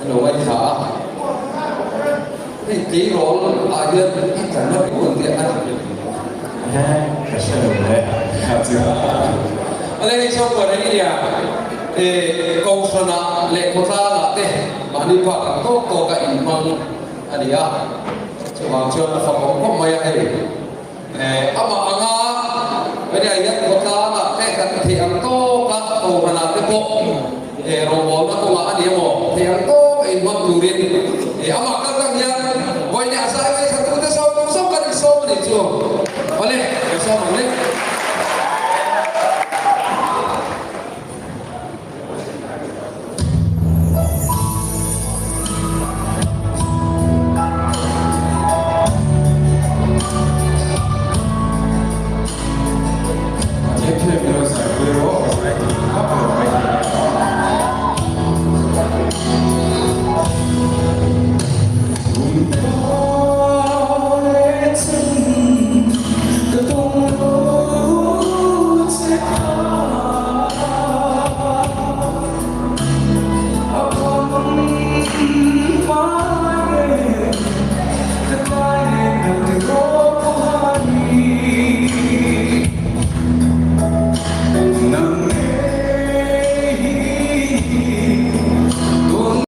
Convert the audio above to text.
An lo ngaithla a, hei tleirawl ah hian i tla na viau ang tih a ti ve thin a. He, ka hre lo le, kha chu. Awle hei saw puan eng nia, e Kohhran ah leh khawtlang ah te mahni phak ang tawk tawk a inhmang a ni a, chuvang chuan a fak awm khawp mai a hei. Amah anga hetiang hian khawtlangah te kan theih ang tawka Kohhranah te pawh rawngbawlna kawngah a ni emaw theih ang tawka inhmang turin amah kal tang hian vawiin a zai.